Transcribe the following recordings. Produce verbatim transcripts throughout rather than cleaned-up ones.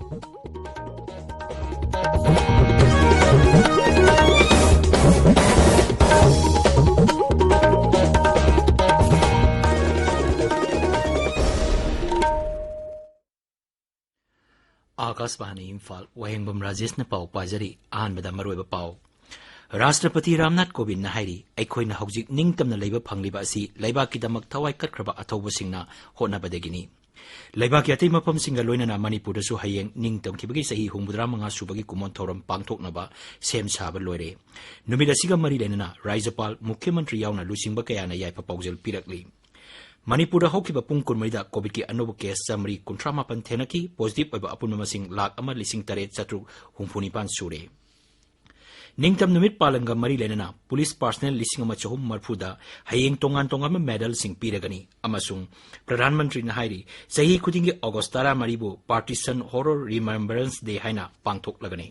ꯑꯥꯀꯥꯁꯕꯥꯅꯤ ꯏꯝꯐꯥꯜ, ꯋꯥꯍꯦꯡꯕꯝ ꯔꯥꯖꯦꯁꯅ ꯄꯥꯎ ꯄꯥꯖꯔꯤ꯫ ꯑꯍꯥꯟꯕꯗ ꯃꯔꯨꯑꯣꯏꯕ ꯄꯥꯎ꯫ ꯔꯥꯁꯇ꯭ꯔꯄꯇꯤ ꯔꯥꯝꯅꯥꯊ ꯀꯣꯕꯤꯟꯗꯅ ꯍꯥꯏꯔꯤ, ꯑꯩꯈꯣꯏꯅ ꯍꯧꯖꯤꯛ ꯅꯤꯡꯇꯝꯅ ꯂꯩꯕ ꯐꯪꯂꯤꯕ ꯑꯁꯤ ꯂꯩꯕꯥꯛꯀꯤꯗꯃꯛ ꯊꯋꯥꯏ ꯀꯠꯈ꯭ꯔꯕ ꯑꯊꯧꯕꯁꯤꯡꯅ ꯍꯣꯠꯅꯕꯗꯒꯤꯅꯤ꯫ ꯂꯩꯕꯥꯛꯀꯤ ꯑꯇꯩ ꯃꯐꯝꯁꯤꯡꯒ ꯂꯣꯏꯅꯅ ꯃꯅꯤꯄꯨꯔꯗꯁꯨ ꯍꯌꯦꯡ ꯅꯤꯡꯇꯝꯈꯤꯕꯒꯤ ꯆꯍꯤ ꯍꯨꯝꯐꯨꯇꯔꯥ ꯃꯉꯥ ꯁꯨꯕꯒꯤ ꯀꯨꯝꯑꯣꯟ ꯊꯧꯔꯝ ꯄꯥꯡꯊꯣꯛꯅꯕ ꯁꯦꯝ ꯁꯥꯕ ꯂꯣꯏꯔꯦ꯫ ꯅꯨꯃꯤꯠ ꯑꯁꯤꯒ ꯃꯔꯤ ꯂꯩꯅꯅ ꯔꯥꯖ꯭ꯌꯄꯥꯜ, ꯃꯨꯈ꯭ꯌ ꯃꯟꯇ꯭ꯔꯤ ꯌꯥꯎꯅ ꯂꯨꯆꯤꯡꯕ ꯀꯌꯥꯅ ꯌꯥꯏꯐ ꯄꯥꯎꯖꯦꯜ ꯄꯤꯔꯛꯂꯤ꯫ ꯃꯅꯤꯄꯨꯔꯗ ꯍꯧꯈꯤꯕ ꯄꯨꯡ ꯀꯨꯟꯃꯔꯤꯗ ꯀꯣꯚꯤꯗꯀꯤ ꯑꯅꯧꯕ ꯀꯦꯁ ꯆꯥꯃꯔꯤ ꯀꯨꯟꯊ꯭ꯔꯥ ꯃꯥꯄꯟ ꯊꯦꯡꯅꯈꯤ꯫ ꯄꯣꯖꯤꯇꯤꯚ ꯑꯣꯏꯕ ꯑꯄꯨꯟꯕ ꯃꯁꯤꯡ ꯂꯥꯈ ꯑꯃ ꯂꯤꯁꯤꯡ ꯇꯔꯦꯠ ꯆꯥꯇ꯭ꯔꯨꯛ ꯍꯨꯝꯐꯨ ꯅꯤꯄꯥꯟ ꯁꯨꯔꯦ꯫ ꯅꯤꯡꯇꯝ ꯅꯨꯃꯤꯠ ꯄꯥꯂꯟꯒ ꯃꯔꯤ ꯂꯩꯅꯅ ꯄꯨꯂꯤꯁ ꯄꯥꯔꯁꯅꯦꯜ ꯂꯤꯁꯤꯡ ꯑꯃ ꯆꯍꯨꯝ ꯃꯔꯤꯐꯨꯗ ꯍꯌꯦꯡ ꯇꯣꯉꯥꯟ ꯇꯣꯉꯥꯟꯕ ꯃꯦꯗꯜꯁꯤꯡ ꯄꯤꯔꯒꯅꯤ ꯑꯃꯁꯨꯡ ꯄ꯭ꯔꯙꯥꯟ ꯃꯟꯇ꯭ꯔꯤꯅ ꯍꯥꯏꯔꯤ, ꯆꯍꯤ ꯈꯨꯗꯤꯡꯒꯤ August ꯇꯔꯥꯃꯔꯤꯕꯨ Partition Horror Remembrance Day ꯍꯥꯏꯅ ꯄꯥꯡꯊꯣꯛꯂꯒꯅꯤ꯫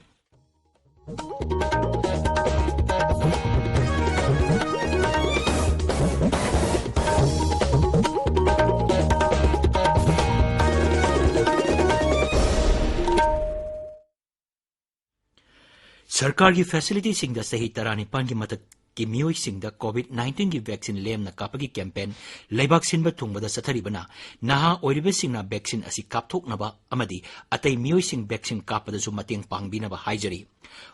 ꯁꯔꯀꯥꯔꯒꯤ ꯐꯦꯁꯤꯂꯤꯇꯤꯁꯤꯡꯗ ꯆꯍꯤ ꯇꯔꯥꯅꯤꯄꯥꯟꯒꯤ ꯃꯊꯛꯀꯤ ꯃꯤꯑꯣꯏꯁꯤꯡꯗ ꯀꯣꯚꯤꯗ ꯅꯥꯏꯟꯇꯤꯟꯒꯤ ꯚꯦꯛꯁꯤꯟ ꯂꯦꯝꯅ ꯀꯥꯞꯄꯒꯤ ꯀꯦꯝꯄꯦꯟ ꯂꯩꯕꯥꯛ ꯁꯤꯟꯕ ꯊꯨꯡꯕꯗ ꯆꯠꯊꯔꯤꯕꯅ ꯅꯍꯥ ꯑꯣꯏꯔꯤꯕꯁꯤꯡꯅ ꯚꯦꯛꯁꯤꯟ ꯑꯁꯤ ꯀꯥꯞꯊꯣꯛꯅꯕ ꯑꯃꯗꯤ ꯑꯇꯩ ꯃꯤꯑꯣꯏꯁꯤꯡ ꯚꯦꯛꯁꯤꯟ ꯀꯥꯞꯄꯗꯁꯨ ꯃꯇꯦꯡ ꯄꯥꯡꯕꯤꯅꯕ ꯍꯥꯏꯖꯔꯤ꯫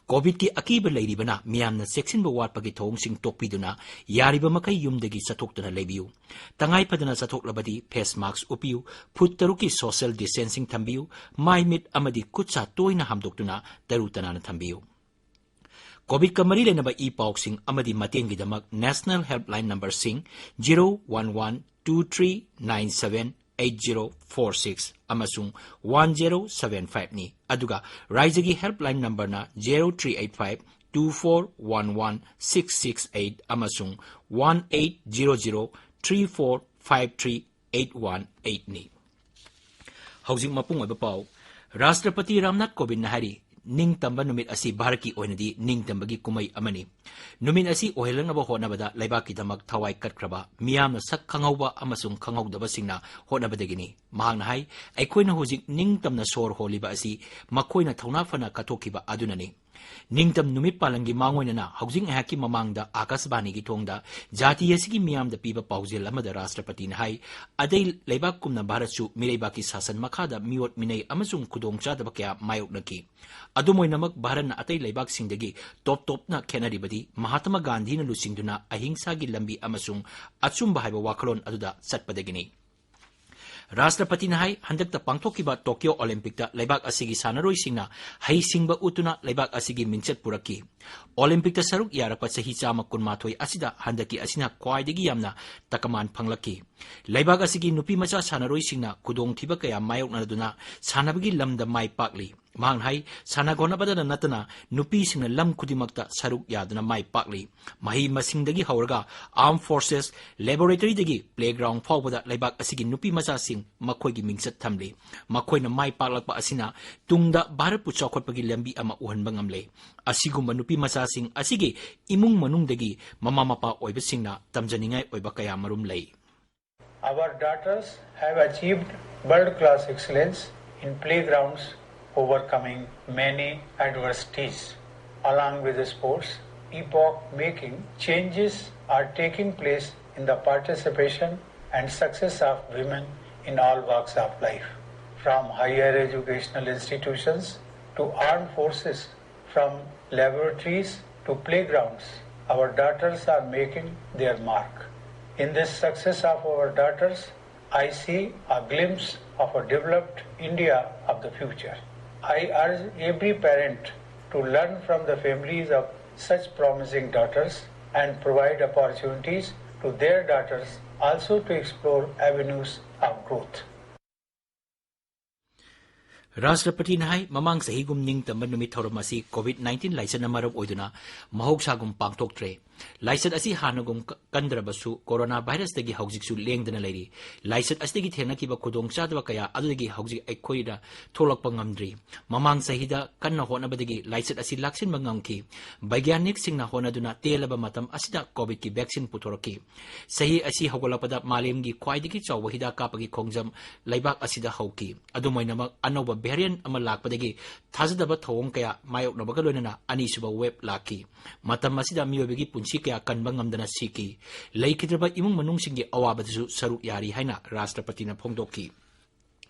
ꯀꯣꯚꯤꯗꯀꯤ ꯑꯀꯤꯕ ꯂꯩꯔꯤꯕꯅ ꯃꯤꯌꯥꯝꯅ ꯆꯦꯛꯁꯤꯟꯕ ꯋꯥꯠꯄꯒꯤ ꯊꯧꯑꯣꯡꯁꯤꯡ ꯇꯣꯛꯄꯤꯗꯨꯅ ꯌꯥꯔꯤꯕ ꯃꯈꯩ ꯌꯨꯝꯗꯒꯤ ꯆꯠꯊꯣꯛꯇꯅ ꯂꯩꯕꯤꯌꯨ꯫ ꯇꯉꯥꯏ ꯐꯗꯅ ꯆꯠꯊꯣꯛꯂꯕꯗꯤ ꯐꯦꯁ ꯃꯥꯁ꯭ꯛ ꯎꯞꯄꯤꯌꯨ, ꯐꯨꯠ ꯇꯔꯨꯛꯀꯤ ꯁꯣꯁꯤꯌꯦꯜ ꯗꯤꯁꯇꯦꯟꯁꯤꯡ ꯊꯝꯕꯤꯌꯨ, ꯃꯥꯏ ꯃꯤꯠ ꯑꯃꯗꯤ ꯈꯨꯠ ꯁꯥ ꯇꯣꯏꯅ ꯍꯥꯝꯗꯣꯛꯇꯨꯅ ꯇꯔꯨ ꯇꯅꯥꯟꯅ ꯊꯝꯕꯤꯌꯨ꯫ ꯀꯣꯚꯤꯗꯀ ꯃꯔꯤ ꯂꯩꯅꯕ ꯏ ꯄꯥꯎꯁꯤꯡ ꯑꯃꯗꯤ ꯃꯇꯦꯡꯒꯤꯗꯃꯛ ꯅꯦꯁꯅꯦꯜ ꯍꯦꯜꯞꯂꯥꯏꯟ ꯅꯝꯕꯔꯁꯤꯡ zero one one two three nine seven eight zero four six ꯑꯃꯁꯨꯡ one zero seven five ꯅꯤ, ꯑꯗꯨꯒ ꯔꯥꯏꯖ꯭ꯌꯒꯤ ꯍꯦꯜꯞꯂꯥꯏꯟ ꯅꯝꯕꯔꯅ zero three eight five two four one one six six eight ꯑꯃꯁꯨꯡ one eight zero zero three four five three eight one eight ꯅꯤ꯫ ꯍꯧꯖꯤꯛ ꯃꯄꯨꯡ ꯑꯣꯏꯕ ꯄꯥꯎ꯫ ꯔꯥꯁꯇ꯭ꯔꯄꯇꯤ ꯔꯥꯝꯅꯥꯊ ꯀꯣꯕꯤꯟꯗꯅ ꯍꯥꯏꯔꯤ, ꯅꯤꯡꯇꯝꯕ ꯅꯨꯃꯤꯠ ꯑꯁꯤ ꯚꯥꯔꯠꯀꯤ ꯑꯣꯏꯅꯗꯤ ꯅꯤꯡꯇꯝꯕꯒꯤ ꯀꯨꯝꯍꯩ ꯑꯃꯅꯤ꯫ ꯅꯨꯃꯤꯠ ꯑꯁꯤ ꯑꯣꯏꯍꯜꯂꯛꯅꯕ ꯍꯣꯠꯅꯕꯗ ꯂꯩꯕꯥꯛꯀꯤꯗꯃꯛ ꯊꯋꯥꯏ ꯀꯠꯈ꯭ꯔꯕ, ꯃꯤꯌꯥꯝꯅ ꯁꯛ ꯈꯪꯍꯧꯕ ꯑꯃꯁꯨꯡ ꯈꯪꯍꯧꯗꯕꯁꯤꯡꯅ ꯍꯣꯠꯅꯕꯗꯒꯤꯅꯤ꯫ ꯃꯍꯥꯛꯅ ꯍꯥꯏ, ꯑꯩꯈꯣꯏꯅ ꯍꯧꯖꯤꯛ ꯅꯤꯡꯇꯝꯅ ꯁꯣꯔ ꯍꯣꯜꯂꯤꯕ ꯑꯁꯤ ꯃꯈꯣꯏꯅ ꯊꯧꯅꯥ ꯐꯅ ꯀꯠꯊꯣꯛꯈꯤꯕ ꯑꯗꯨꯅꯅꯤ꯫ ꯅꯤꯡꯇꯝ ꯅꯨꯃꯤꯠ ꯄꯥꯂꯟꯒꯤ ꯃꯥꯡꯑꯣꯏꯅꯅ ꯍꯧꯖꯤꯛ ꯉꯥꯏꯍꯥꯛꯀꯤ ꯃꯃꯥꯡꯗ ꯑꯥꯀꯥꯁꯕꯥꯅꯤꯒꯤ ꯊꯣꯡꯗ ꯖꯥꯇꯤ ꯑꯁꯤꯒꯤ ꯃꯤꯌꯥꯝꯗ ꯄꯤꯕ ꯄꯥꯎꯖꯦꯜ ꯑꯃꯗ ꯔꯥꯁꯇ꯭ꯔꯄꯇꯤꯅ ꯍꯥꯏ, ꯑꯇꯩ ꯂꯩꯕꯥꯛꯀꯨꯝꯅ ꯚꯥꯔꯠꯁꯨ ꯃꯤꯔꯩꯕꯥꯛꯀꯤ ꯁꯥꯁꯟ ꯃꯈꯥꯗ ꯃꯤꯑꯣꯠ ꯃꯤꯅꯩ ꯑꯃꯁꯨꯡ ꯈꯨꯗꯣꯡꯆꯥꯗꯕ ꯀꯌꯥ ꯃꯥꯌꯣꯛꯅꯈꯤ꯫ ꯑꯗꯨꯝ ꯑꯣꯏꯅꯃꯛ, ꯚꯥꯔꯠꯅ ꯑꯇꯩ ꯂꯩꯕꯥꯛꯁꯤꯡꯗꯒꯤ ꯇꯣꯞ ꯇꯣꯞꯅ ꯈꯦꯠꯅꯔꯤꯕꯗꯤ ꯃꯍꯥꯇꯃꯥ ꯒꯥꯟꯙꯤꯅ ꯂꯨꯆꯤꯡꯗꯨꯅ ꯑꯍꯤꯡꯁꯥꯒꯤ ꯂꯝꯕꯤ ꯑꯃꯁꯨꯡ ꯑꯆꯨꯝꯕ ꯍꯥꯏꯕ ꯋꯥꯈꯜꯂꯣꯟ ꯑꯗꯨꯗ ꯆꯠꯄꯗꯒꯤꯅꯤ꯫ ꯔꯥꯁꯇ꯭ꯔꯄꯇꯤꯅ ꯍꯥꯏ, ꯍꯟꯗꯛꯇ ꯄꯥꯡꯊꯣꯛꯈꯤꯕ ꯇꯣꯀꯤꯌꯣ ꯑꯣꯂꯤꯝꯄꯤꯛꯇ ꯂꯩꯕꯥꯛ ꯑꯁꯤꯒꯤ ꯁꯥꯟꯅꯔꯣꯏꯁꯤꯡꯅ ꯍꯩꯁꯤꯡꯕ ꯎꯠꯇꯨꯅ ꯂꯩꯕꯥꯛ ꯑꯁꯤꯒꯤ ꯃꯤꯡꯆꯠ ꯄꯨꯔꯛꯈꯤ꯫ ꯑꯣꯂꯤꯝꯄꯤꯛꯇ ꯁꯔꯨꯛ ꯌꯥꯔꯛꯄ ꯆꯍꯤ ꯆꯥꯝꯃ ꯀꯨꯟꯃꯥꯊꯣꯏ ꯑꯁꯤꯗ ꯍꯟꯗꯛꯀꯤ ꯑꯁꯤꯅ ꯈ꯭ꯋꯥꯏꯗꯒꯤ ꯌꯥꯝꯅ ꯇꯀꯃꯥꯟ ꯐꯪꯂꯛꯈꯤ꯫ ꯂꯩꯕꯥꯛ ꯑꯁꯤꯒꯤ ꯅꯨꯄꯤ ꯃꯆꯥ ꯁꯥꯟꯅꯔꯣꯏꯁꯤꯡꯅ ꯈꯨꯗꯣꯡꯊꯤꯕ ꯀꯌꯥ ꯃꯥꯌꯣꯛꯅꯗꯨꯅ ꯁꯥꯟꯅꯕꯒꯤ ꯂꯝꯗ ꯃꯥꯏ ꯄꯥꯛꯂꯤ꯫ ꯃꯍꯥꯛꯅ ꯍꯥꯏ, ꯁꯥꯟꯅ ꯈꯣꯠꯅꯕꯗ ꯅꯠꯇꯅ ꯅꯨꯄꯤꯁꯤꯡꯅ ꯂꯝ ꯈꯨꯗꯤꯡꯃꯛꯇ ꯁꯔꯨꯛ ꯌꯥꯗꯨꯅ ꯃꯥꯏ ꯄꯥꯛꯂꯤ꯫ ꯃꯍꯩ ꯃꯁꯤꯡꯗꯒꯤ ꯍꯧꯔꯒ armed forces, laboratoryꯗꯒꯤ playground ꯐꯥꯎꯕꯗ ꯂꯩꯕꯥꯛ ꯑꯁꯤꯒꯤ ꯅꯨꯄꯤ ꯃꯆꯥꯁꯤꯡ ꯃꯈꯣꯏꯒꯤ ꯃꯤꯡꯆꯠ ꯊꯝꯂꯤ꯫ ꯃꯈꯣꯏꯅ ꯃꯥꯏ ꯄꯥꯛꯂꯛꯄ ꯑꯁꯤꯅ ꯇꯨꯡꯗ ꯚꯥꯔꯠꯄꯨ ꯆꯥꯎꯈꯠꯄꯒꯤ ꯂꯝꯕꯤ ꯑꯃ ꯎꯍꯟꯕ ꯉꯝꯂꯦ꯫ ꯑꯁꯤꯒꯨꯝꯕ ꯅꯨꯄꯤ ꯃꯆꯥꯁꯤꯡ ꯑꯁꯤꯒꯤ ꯏꯃꯨꯡ ꯃꯅꯨꯡꯗꯒꯤ ꯃꯃꯥ ꯃꯄꯥ ꯑꯣꯏꯕꯁꯤꯡꯅ ꯇꯝꯖꯅꯤꯡꯉꯥꯏ ꯑꯣꯏꯕ ꯀꯌꯥ ꯃꯔꯨꯝ ꯂꯩ꯫ Our daughters have achieved world-class excellence in playgrounds, overcoming many adversities. Along with sports, epoch-making changes are taking place in the participation and success of women in all walks of life. From higher educational institutions to armed forces, from laboratories to playgrounds, our daughters are making their mark. In this success of our daughters, I see a glimpse of a developed India of the future. I urge every parent to learn from the families of such promising daughters and provide opportunities to their daughters also to explore avenues of growth. ꯔꯥꯁꯇ꯭ꯔꯄꯇꯤꯅ ꯍꯥꯏ, ꯃꯃꯥꯡ ꯆꯍꯤꯒꯨꯝ ꯅꯤꯡꯇꯝꯕ ꯅꯨꯃꯤꯠ ꯊꯧꯔꯝ ꯑꯁꯤ COVID nineteen ꯂꯥꯏꯆꯠꯅ ꯃꯔꯝ ꯑꯣꯏꯗꯨꯅ ꯃꯍꯧꯁꯥꯒꯨꯝ ꯄꯥꯡꯊꯣꯛꯇ꯭ꯔꯦ꯫ ꯂꯥꯏꯆꯠ ꯑꯁꯤ ꯍꯥꯟꯅꯒꯨꯝ ꯀ-, ꯀꯟꯗ꯭ꯔꯕꯁꯨ, ꯀꯣꯔꯣꯅꯥ ꯚꯥꯏꯔꯁꯇꯒꯤ ꯍꯧꯖꯤꯛꯁꯨ ꯂꯦꯡꯗꯅ ꯂꯩꯔꯤ꯫ ꯂꯥꯏꯆꯠ ꯑꯁꯤꯗꯒꯤ ꯊꯦꯡꯅꯈꯤꯕ ꯈꯨꯗꯣꯡꯆꯥꯗꯕ ꯀꯌꯥ ꯑꯗꯨꯗꯒꯤ ꯍꯧꯖꯤꯛ ꯑꯩꯈꯣꯏꯅ ꯊꯣꯛꯂꯛꯄ ꯉꯝꯗ꯭ꯔꯤ꯫ ꯃꯃꯥꯡ ꯆꯍꯤꯗ ꯀꯟꯅ ꯍꯣꯠꯅꯕꯗꯒꯤ ꯂꯥꯏꯆꯠ ꯑꯁꯤ ꯂꯥꯛꯁꯤꯟꯕ ꯉꯝꯈꯤ꯫ ꯕꯩꯒ꯭ꯌꯥꯅꯤꯛꯁꯤꯡꯅ ꯍꯣꯠꯅꯗꯨꯅ ꯇꯦꯜꯂꯕ ꯃꯇꯝ ꯑꯁꯤꯗ COVIDꯀꯤ vaccine ꯄꯨꯊꯣꯔꯛꯈꯤ꯫ ꯆꯍꯤ ꯑꯁꯤ ꯍꯧꯒꯠꯂꯛꯄꯗ ꯃꯥꯂꯦꯝꯒꯤ ꯈ꯭ꯋꯥꯏꯗꯒꯤ ꯆꯥꯎꯕ ꯍꯤꯗꯥꯛ ꯀꯥꯞꯄꯒꯤ ꯈꯣꯡꯖꯪ ꯂꯩꯕꯥꯛ ꯑꯁꯤꯗ ꯍꯧꯈꯤ꯫ ꯑꯗꯨꯝ ꯑꯣꯏꯅꯃꯛ, ꯑꯅꯧꯕ variant ꯑꯃ ꯂꯥꯛꯄꯗꯒꯤ ꯊꯥꯖꯗꯕ ꯊꯧꯑꯣꯡ ꯀꯌꯥ ꯃꯥꯌꯣꯛꯅꯕꯒ ꯂꯣꯏꯅꯅ ꯑꯅꯤꯁꯨꯕ wave ꯂꯥꯛꯈꯤ꯫ ꯃꯇꯝ ꯑꯁꯤꯗ ꯃꯤꯑꯣꯏꯕꯒꯤ ꯄꯨꯟꯁꯤ ꯀꯌꯥ ꯀꯟꯕ ꯉꯝꯗꯅ ꯁꯤꯈꯤ꯫ ꯂꯩꯈꯤꯗ꯭ꯔꯕ ꯏꯃꯨꯡ ꯃꯅꯨꯡꯁꯤꯡꯒꯤ ꯑꯋꯥꯕꯗꯁꯨ ꯁꯔꯨꯛ ꯌꯥꯔꯤ ꯍꯥꯏꯅ ꯔꯥꯁꯇ꯭ꯔꯄꯇꯤꯅ ꯐꯣꯡꯗꯣꯛꯈꯤ꯫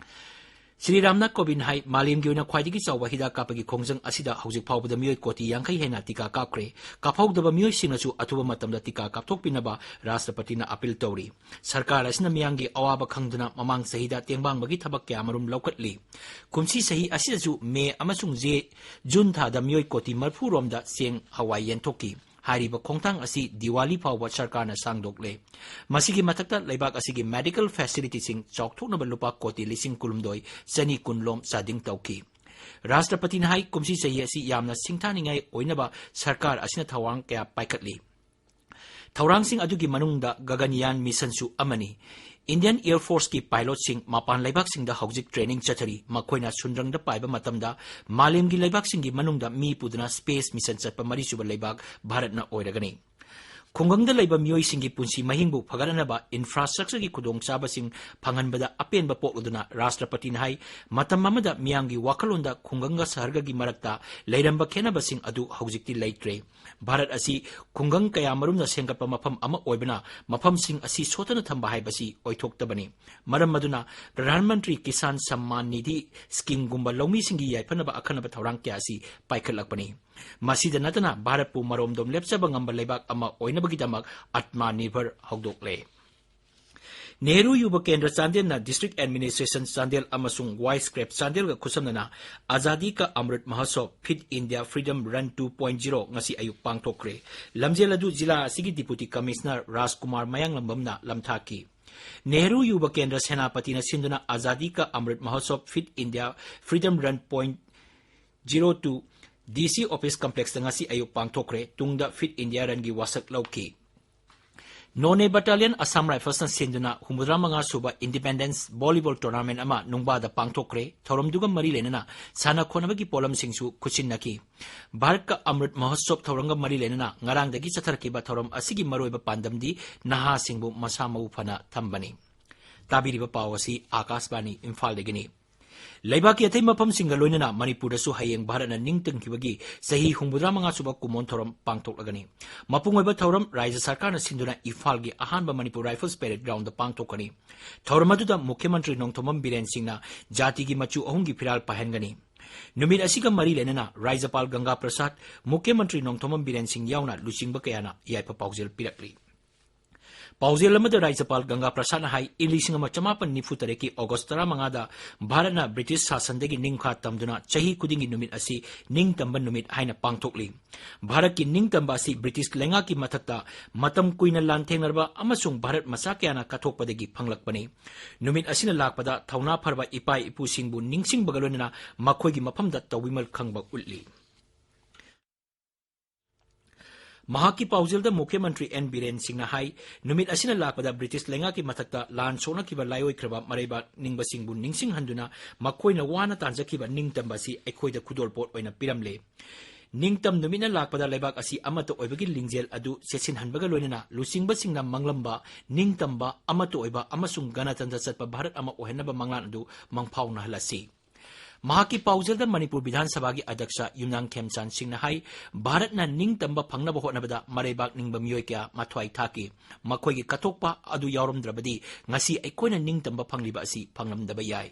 ꯁ꯭ꯔꯤ ꯔꯥꯝꯅꯥꯊ ꯀꯣꯕꯤꯟꯗ ꯍꯥꯏ, ꯃꯥꯂꯦꯝꯒꯤ ꯑꯣꯏꯅ ꯈ꯭ꯋꯥꯏꯗꯒꯤ ꯆꯥꯎꯕ ꯍꯤꯗꯥꯛ ꯀꯥꯞꯄꯒꯤ ꯈꯣꯡꯖꯪ ꯑꯁꯤꯗ ꯍꯧꯖꯤꯛ ꯐꯥꯎꯕꯗ ꯃꯤꯑꯣꯏ ꯀꯣꯇꯤ ꯌꯥꯡꯈꯩ ꯍꯦꯟꯅ ꯇꯤꯀꯥ ꯀꯥꯞꯈ꯭ꯔꯦ꯫ ꯀꯥꯞꯍꯧꯗꯕ ꯃꯤꯑꯣꯏꯁꯤꯡꯅꯁꯨ ꯑꯊꯨꯕ ꯃꯇꯝꯗ ꯇꯤꯀꯥ ꯀꯥꯞꯊꯣꯛꯄꯤꯅꯕ ꯔꯥꯁꯇ꯭ꯔꯄꯇꯤꯅ appeal ꯇꯧꯔꯤ꯫ ꯁꯔꯀꯥꯔ ꯑꯁꯤꯅ ꯃꯤꯌꯥꯝꯒꯤ ꯑꯋꯥꯕ ꯈꯪꯗꯨꯅ ꯃꯃꯥꯡ ꯆꯍꯤꯗ ꯇꯦꯡꯕꯥꯡꯕꯒꯤ ꯊꯕꯛ ꯀꯌꯥꯃꯔꯨꯝ ꯂꯧꯈꯠꯂꯤ꯫ ꯀꯨꯝꯁꯤ ꯆꯍꯤ ꯑꯁꯤꯗꯁꯨ ꯃꯦ ꯑꯃꯁꯨꯡ ꯖꯦ-, ꯖꯨꯟ ꯊꯥꯗ ꯃꯤꯑꯣꯏ ꯀꯣꯇꯤ ꯃꯔꯤꯐꯨ ꯔꯣꯝꯗ ꯆꯦꯡ ꯍꯋꯥꯏ ꯌꯦꯟꯊꯣꯛꯈꯤ꯫ ꯍꯥꯏꯔꯤꯕ ꯈꯣꯡꯊꯥꯡ ꯑꯁꯤ ꯗꯤꯋꯥꯂꯤ ꯐꯥꯎꯕ ꯁꯔꯀꯥꯔꯅ ꯁꯥꯡꯗꯣꯛꯂꯦ꯫ ꯃꯁꯤꯒꯤ ꯃꯊꯛꯇ ꯂꯩꯕꯥꯛ ꯑꯁꯤꯒꯤ medical facilityꯁꯤꯡ ꯆꯥꯎꯊꯣꯛꯅꯕ ꯂꯨꯄꯥ ꯀꯣꯇꯤ ꯂꯤꯁꯤꯡ ꯀꯨꯟꯍꯨꯝꯗꯣꯏ ꯆꯅꯤ ꯀꯨꯟ ꯂꯣꯝ ꯆꯥꯗꯤꯡ ꯇꯧꯈꯤ꯫ ꯔꯥꯁꯇ꯭ꯔꯄꯇꯤꯅ ꯍꯥꯏ, ꯀꯨꯝꯁꯤ ꯆꯍꯤ ꯑꯁꯤ ꯌꯥꯝꯅ ꯁꯤꯡꯊꯥꯅꯤꯡꯉꯥꯏ ꯑꯣꯏꯅꯕ ꯁꯔꯀꯥꯔ ꯑꯁꯤꯅ ꯊꯧꯔꯥꯡ ꯀꯌꯥ ꯄꯥꯏꯈꯠꯂꯤ꯫ ꯊꯧꯔꯥꯡꯁꯤꯡ ꯑꯗꯨꯒꯤ ꯃꯅꯨꯡꯗ ꯒꯒꯟꯌꯥꯟ ꯃꯤꯁꯟꯁꯨ ꯑꯃꯅꯤ꯫ Indian Air Forceꯀꯤ pilotꯁꯤꯡ ꯃꯄꯥꯟ ꯂꯩꯕꯥꯛꯁꯤꯡꯗ ꯍꯧꯖꯤꯛ training ꯆꯠꯊꯔꯤ꯫ ꯃꯈꯣꯏꯅ ꯁꯨꯟꯗ꯭ꯔꯪꯗ ꯄꯥꯏꯕ ꯃꯇꯝꯗ ꯃꯥꯂꯦꯝꯒꯤ ꯂꯩꯕꯥꯛꯁꯤꯡꯒꯤ ꯃꯅꯨꯡꯗ ꯃꯤ ꯄꯨꯗꯨꯅ space mission ꯆꯠꯄ ꯃꯔꯤꯁꯨꯕ ꯂꯩꯕꯥꯛ ꯚꯥꯔꯠꯅ ꯑꯣꯏꯔꯒꯅꯤ꯫ ꯈꯨꯡꯒꯪꯗ ꯂꯩꯕ ꯃꯤꯑꯣꯏꯁꯤꯡꯒꯤ ꯄꯨꯟꯁꯤ ꯃꯍꯤꯡꯕꯨ ꯐꯒꯠꯍꯟꯅꯕ infrastructureꯒꯤ ꯈꯨꯗꯣꯡꯆꯥꯕꯁꯤꯡ ꯐꯪꯍꯟꯕꯗ ꯑꯄꯦꯟꯕ ꯄꯣꯛꯂꯗꯨꯅ ꯔꯥꯁꯇ꯭ꯔꯄꯇꯤꯅ ꯍꯥꯏ, ꯃꯇꯝ ꯑꯃꯗ ꯃꯤꯌꯥꯝꯒꯤ ꯋꯥꯈꯜꯂꯣꯟꯗ ꯈꯨꯡꯒꯪꯒ ꯁꯍꯔꯒꯒꯤ ꯃꯔꯛꯇ ꯂꯩꯔꯝꯕ ꯈꯦꯠꯅꯕꯁꯤꯡ ꯑꯗꯨ ꯍꯧꯖꯤꯛꯇꯤ ꯂꯩꯇ꯭ꯔꯦ꯫ ꯚꯥꯔꯠ ꯑꯁꯤ ꯈꯨꯡꯒꯪ ꯀꯌꯥꯃꯔꯨꯝꯅ ꯁꯦꯝꯒꯠꯄ ꯃꯐꯝ ꯑꯃ ꯑꯣꯏꯕꯅ, ꯃꯐꯝꯁꯤꯡ ꯑꯁꯤ ꯁꯣꯠꯊꯅ ꯊꯝꯕ ꯍꯥꯏꯕꯁꯤ ꯑꯣꯏꯊꯣꯛꯇꯕꯅꯤ꯫ ꯃꯔꯝ ꯑꯗꯨꯅ ꯄ꯭ꯔꯙꯥꯟ ꯃꯟꯇ꯭ꯔꯤ ꯀꯤꯁꯥꯟ ꯁꯝꯃꯥꯟ ꯅꯤꯙꯤ ꯁ꯭ꯀꯤꯝꯒꯨꯝꯕ ꯂꯧꯃꯤꯁꯤꯡꯒꯤ ꯌꯥꯏꯐꯅꯕ ꯑꯈꯟꯅꯕ ꯊꯧꯔꯥꯡ ꯀꯌꯥ ꯑꯁꯤ ꯄꯥꯏꯈꯠꯂꯛꯄꯅꯤ꯫ ꯃꯁꯤꯗ ꯅꯠꯇꯅ ꯚꯥꯔꯠꯄꯨ ꯃꯔꯣꯝꯗꯣꯝ ꯂꯦꯞꯆꯕ ꯉꯝꯕ ꯂꯩꯕꯥꯛ ꯑꯃ ꯑꯣꯏꯅꯕꯒꯤꯗꯃꯛ ꯑꯠꯃꯥ ꯅꯤꯔꯚꯔ ꯍꯧꯗꯣꯛꯂꯦ꯫ ꯅꯦꯍꯔꯨ ꯌꯨꯕ ꯀꯦꯟꯗ꯭ꯔ ꯆꯥꯟꯗꯦꯜꯅ District Administration ꯆꯥꯟꯗꯦꯜ ꯑꯃꯁꯨꯡ wise crepe ꯆꯥꯟꯗꯦꯜꯒ ꯈꯨꯠꯁꯝꯅꯅ ꯑꯖꯥꯗꯤ ka ꯑꯃ꯭ꯔꯤꯠ ꯃꯍꯣꯠꯁꯣꯚ Fit India Freedom Run two point zero ꯉꯁꯤ ꯑꯌꯨꯛ ꯄꯥꯡꯊꯣꯛꯈ꯭ꯔꯦ꯫ ꯂꯝꯖꯦꯜ ꯑꯗꯨ ꯖꯤꯂꯥ ꯑꯁꯤꯒꯤ Deputy Commissioner ꯔꯥꯖꯀꯨꯃꯥꯔ ꯃꯌꯥꯡꯂꯝꯕꯝꯅ ꯂꯝꯊꯥꯈꯤ꯫ ꯅꯦꯍꯔꯨ ꯌꯨꯕ ꯀꯦꯟꯗ꯭ꯔ ꯁꯦꯅꯥꯄꯇꯤꯅ ꯁꯤꯟꯗꯨꯅ Azadi ka Amrit Mahotsav Fit India Freedom Run point zero two D C office ꯀꯝꯄ꯭ꯂꯦꯛꯁꯇ ꯉꯁꯤ ꯑꯌꯨꯛ ꯄꯥꯡꯊꯣꯛꯈ꯭ꯔꯦ꯫ ꯇꯨꯡꯗ ꯐꯤꯠ ꯏꯟꯗꯤꯌꯥ ꯔꯟꯒꯤ ꯋꯥꯁꯛ ꯂꯧꯈꯤ꯫ ꯅꯣꯅꯦ ꯕꯠꯇꯥꯂꯤꯌꯟ ꯑꯁꯥꯝ ꯔꯥꯏꯐꯜꯁꯅ ꯁꯤꯟꯗꯨꯅ ꯍꯨꯝꯐꯨꯇꯔꯥ ꯃꯉꯥ ꯁꯨꯕ ꯏꯟꯗꯤꯄꯦꯟꯗꯦꯟꯁ ꯚꯣꯂꯤꯕꯣꯜ ꯇꯣꯔꯅꯥꯃꯦꯟꯠ ꯑꯃ ꯅꯨꯡꯕꯥꯗ ꯄꯥꯡꯊꯣꯛꯈ꯭ꯔꯦ꯫ ꯊꯧꯔꯝꯗꯨꯒ ꯃꯔꯤ ꯂꯩꯅꯅ ꯁꯥꯟꯅ ꯈꯣꯠꯅꯕꯒꯤ ꯄꯣꯠꯂꯝꯁꯤꯡꯁꯨ ꯈꯨꯠꯁꯤꯟꯅꯈꯤ꯫ ꯚꯥꯔꯠꯀ ꯑꯃ꯭ꯔꯤꯠ ꯃꯍꯣꯠꯁꯣꯕ ꯊꯧꯔꯝꯒ ꯃꯔꯤ ꯂꯩꯅꯅ ꯉꯔꯥꯡꯗꯒꯤ ꯆꯠꯊꯔꯛꯈꯤꯕ ꯊꯧꯔꯝ ꯑꯁꯤꯒꯤ ꯃꯔꯨꯑꯣꯏꯕ ꯄꯥꯟꯗꯝꯗꯤ ꯅꯍꯥꯁꯤꯡꯕꯨ ꯃꯁꯥ ꯃꯎ ꯐꯅ ꯊꯝꯕꯅꯤ꯫ ꯇꯥꯕꯤꯔꯤꯕ ꯄꯥꯎ ꯑꯁꯤ ꯑꯥꯀꯥꯁꯕꯥꯅꯤ ꯏꯝꯐꯥꯜꯗꯒꯤꯅꯤ꯫ ꯂꯩꯕꯥꯛꯀꯤ ꯑꯇꯩ ꯃꯐꯝꯁꯤꯡꯒ ꯂꯣꯏꯅꯅ ꯃꯅꯤꯄꯨꯔꯗꯁꯨ ꯍꯌꯦꯡ ꯚꯥꯔꯠꯅ ꯅꯤꯡꯇꯝꯈꯤꯕꯒꯤ ꯆꯍꯤ ꯍꯨꯝꯐꯨꯇꯔꯥ ꯃꯉꯥ ꯁꯨꯕ ꯀꯨꯝꯑꯣꯟ ꯊꯧꯔꯝ ꯄꯥꯡꯊꯣꯛꯂꯒꯅꯤ꯫ ꯃꯄꯨꯡ ꯑꯣꯏꯕ ꯊꯧꯔꯝ ꯔꯥꯖ꯭ꯌ ꯁꯔꯀꯥꯔꯅ ꯁꯤꯟꯗꯨꯅ ꯏꯝꯐꯥꯜꯒꯤ ꯑꯍꯥꯟꯕ ꯃꯅꯤꯄꯨꯔ ꯔꯥꯏꯐꯜꯁ ꯄꯦꯔꯦꯗ ꯒ꯭ꯔꯥꯎꯟꯗ ꯄꯥꯡꯊꯣꯛꯀꯅꯤ꯫ ꯊꯧꯔꯝ ꯑꯗꯨꯗ ꯃꯨꯈ꯭ꯌ ꯃꯟꯇ꯭ꯔꯤ ꯅꯣꯡꯊꯣꯝꯕꯝ ꯕꯤꯔꯦꯟ ꯁꯤꯡꯅ ꯖꯥꯇꯤꯒꯤ ꯃꯆꯨ ꯑꯍꯨꯝꯒꯤ ꯐꯤꯔꯥꯜ ꯄꯥꯏꯍꯟꯒꯅꯤ꯫ ꯅꯨꯃꯤꯠ ꯑꯁꯤꯒ ꯃꯔꯤ ꯂꯩꯅꯅ ꯔꯥꯖ꯭ꯌꯄꯥꯜ ꯒꯪꯒꯥ ꯄ꯭ꯔꯁꯥꯗ, ꯃꯨꯈ꯭ꯌ ꯃꯟꯇ꯭ꯔꯤ ꯅꯣꯡꯊꯣꯝꯕꯝ ꯕꯤꯔꯦꯟ ꯁꯤꯡ ꯌꯥꯎꯅ ꯂꯨꯆꯤꯡꯕ ꯀꯌꯥꯅ ꯌꯥꯏꯐ ꯄꯥꯎꯖꯦꯜ ꯄꯤꯔꯛꯂꯤ꯫ ꯄꯥꯎꯖꯦꯜ ꯑꯃꯗ ꯔꯥꯖ꯭ꯌꯄꯥꯜ ꯒꯪꯒꯥ ꯄ꯭ꯔꯁꯥꯗꯅ ꯍꯥꯏ, ꯏꯪ ꯂꯤꯁꯤꯡ ꯑꯃ ꯆꯃꯥꯄꯟ ꯅꯤꯐꯨ ꯇꯔꯦꯠꯀꯤ ꯑꯣꯒꯁ꯭ꯠ ꯇꯔꯥꯃꯉꯥꯗ ꯚꯥꯔꯠꯅ ꯕ꯭ꯔꯤꯇꯤꯁ ꯁꯥꯁꯟꯗꯒꯤ ꯅꯤꯡꯈꯥ ꯇꯝꯗꯨꯅ ꯆꯍꯤ ꯈꯨꯗꯤꯡꯒꯤ ꯅꯨꯃꯤꯠ ꯑꯁꯤ ꯅꯤꯡꯇꯝꯕ ꯅꯨꯃꯤꯠ ꯍꯥꯏꯅ ꯄꯥꯡꯊꯣꯛꯂꯤ꯫ ꯚꯥꯔꯠꯀꯤ ꯅꯤꯡꯇꯝꯕ ꯑꯁꯤ ꯕ꯭ꯔꯤꯇꯤꯁ ꯂꯩꯉꯥꯛꯀꯤ ꯃꯊꯛꯇ ꯃꯇꯝ ꯀꯨꯏꯅ ꯂꯥꯟꯊꯦꯡꯅꯔꯕ ꯑꯃꯁꯨꯡ ꯚꯥꯔꯠ ꯃꯆꯥ ꯀꯌꯥꯅ ꯀꯠꯊꯣꯛꯄꯗꯒꯤ ꯐꯪꯂꯛꯄꯅꯤ꯫ ꯅꯨꯃꯤꯠ ꯑꯁꯤꯅ ꯂꯥꯛꯄꯗ ꯊꯧꯅꯥ ꯐꯔꯕ ꯏꯄꯥ ꯏꯄꯨꯁꯤꯡꯕꯨ ꯅꯤꯡꯁꯤꯡꯕꯒ ꯂꯣꯏꯅꯅ ꯃꯈꯣꯏꯒꯤ ꯃꯐꯝꯗ ꯇꯧꯕꯤꯃꯜ ꯈꯪꯕ ꯎꯠꯂꯤ꯫ ꯃꯍꯥꯛꯀꯤ ꯄꯥꯎꯖꯦꯜꯗ ꯃꯨꯈ꯭ꯌ ꯃꯟꯇ꯭ꯔꯤ ꯑꯦꯟ ꯕꯤꯔꯦꯟ ꯁꯤꯡꯅ ꯍꯥꯏ, ꯅꯨꯃꯤꯠ ꯑꯁꯤꯅ ꯂꯥꯛꯄꯗ ꯕ꯭ꯔꯤꯇꯤꯁ ꯂꯩꯉꯥꯛꯀꯤ ꯃꯊꯛꯇ ꯂꯥꯟ ꯁꯣꯛꯅꯈꯤꯕ ꯂꯥꯏꯑꯣꯏꯈ꯭ꯔꯕ ꯃꯔꯩꯕꯥꯛ ꯅꯤꯡꯕꯁꯤꯡꯕꯨ ꯅꯤꯡꯁꯤꯡꯍꯟꯗꯨꯅ ꯃꯈꯣꯏꯅ ꯋꯥꯅ ꯇꯥꯟꯖꯈꯤꯕ ꯅꯤꯡꯇꯝꯕ ꯑꯁꯤ ꯑꯩꯈꯣꯏꯗ ꯈꯨꯗꯣꯜꯄꯣꯠ ꯑꯣꯏꯅ ꯄꯤꯔꯝꯂꯦ꯫ ꯅꯤꯡꯇꯝ ꯅꯨꯃꯤꯠꯅ ꯂꯥꯛꯄꯗ ꯂꯩꯕꯥꯛ ꯑꯁꯤ ꯑꯃꯠꯇ ꯑꯣꯏꯕꯒꯤ ꯂꯤꯡꯖꯦꯜ ꯑꯗꯨ ꯆꯦꯠꯁꯤꯟꯍꯟꯕꯒ ꯂꯣꯏꯅꯅ ꯂꯨꯆꯤꯡꯕꯁꯤꯡꯅ ꯃꯪꯂꯝꯕ, ꯅꯤꯡꯇꯝꯕ, ꯑꯃꯠꯇ ꯑꯣꯏꯕ ꯑꯃꯁꯨꯡ ꯒꯅꯇꯟꯇ꯭ꯔ ꯆꯠꯄ ꯚꯥꯔꯠ ꯑꯃ ꯑꯣꯏꯍꯟꯅꯕ ꯃꯪꯂꯥꯟ ꯑꯗꯨ ꯃꯪꯐꯥꯎꯅꯍꯜꯂꯁꯤ꯫ ꯃꯍꯥꯛꯀꯤ ꯄꯥꯎꯖꯦꯜꯗ ꯃꯅꯤꯄꯨꯔ ꯕꯤꯙꯥꯟ ꯁꯚꯥꯒꯤ ꯑꯗ꯭ꯌꯛꯁ ꯌꯨꯝꯅꯥꯝ ꯈꯦꯝꯆꯥꯟ ꯁꯤꯡꯅ ꯍꯥꯏ, ꯚꯥꯔꯠꯅ ꯅꯤꯡꯇꯝꯕ ꯐꯪꯅꯕ ꯍꯣꯠꯅꯕꯗ ꯃꯔꯩꯕꯥꯛ ꯅꯤꯡꯕ ꯃꯤꯑꯣꯏ ꯀꯌꯥ ꯃꯊ꯭ꯋꯥꯏ ꯊꯥꯈꯤ꯫ ꯃꯈꯣꯏꯒꯤ ꯀꯠꯊꯣꯛꯄ ꯑꯗꯨ ꯌꯥꯎꯔꯝꯗ꯭ꯔꯕꯗꯤ ꯉꯁꯤ ꯑꯩꯈꯣꯏꯅ ꯅꯤꯡꯇꯝꯕ ꯐꯪꯂꯤꯕ ꯑꯁꯤ ꯐꯪꯂꯝꯗꯕ ꯌꯥꯏ꯫